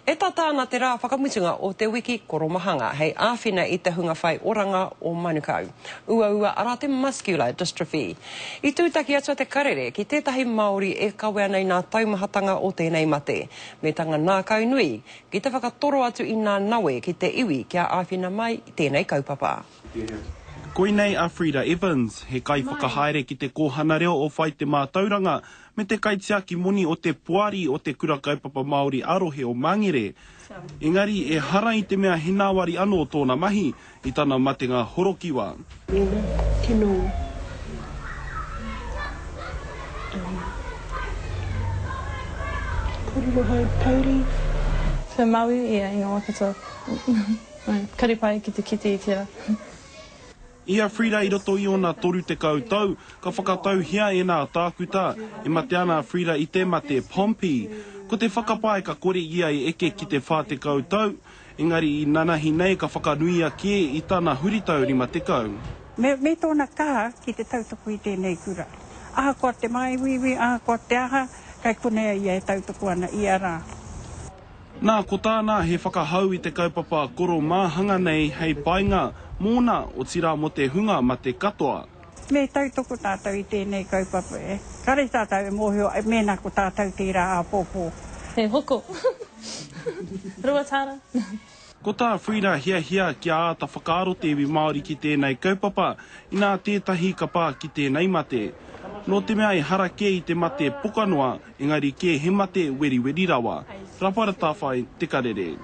E tata ana te rā whakamutunga o te wiki koromahanga hei āwhina i te hunga whai oranga o Manukau. Uaua arā te muscular dystrophy. I tūtaki atu a Te Karere ki tētahi Māori e kawe ana i nā taumahatanga o tēnei mate, me tanga nākaunui ki te whakatoro atu i nā nawe ki te iwi kia āwhina mai i tēnei kaupapa. Koinei a Freda Evans, he kaiwhakahaere ki te kōhana reo o Whai Te Mātauranga me te kaitiaki moni o te Poari o Te Kura Kaupapa Māori a-Rohe o Mangere. Engari, ehara i te mea he ngāwari anō tōna mahi i tana matenga horokiwa. Nena, tino um, korero hai pouri. So Maui ia i nga wa katoa. Kare pai ki te kite i tera. I a Freda i roto i ōna 30 tau, ka whakatauhia e nā tākuta, e mate ana a Freda i te mate Pompey. Ko te whakapae ka kore ia e eke ki te 40 tau, engari i nanahi nei ka whakanuia kē i tana huritau 50. Me, me tōna kaha ki te tautoko i tēnei kura. Ahakoa te māuiui, ahakoa te aha, kei konei a ia e tautoko ana ia rā. Nā, ko tāna he whakahau i te kaupapa koro māhanga nei hei painga mōna, otirā mō te hunga mate katoa. Me tautoko tātou i tēnei kaupapa e. Kare tātou e mōhio mēnā ko tātou tērā āpōpō. He hoko. Ruatara. Ko tā Frida hiahia kia āta whakaaro te iwi Māori ki tēnei kaupapa, inā tētahi ka pā ki tēnei mate. Nō te mea ehara kē i te mate pokanoa, engari kē he mate weriweri rawa. Rapara Tawhai, Te Karere.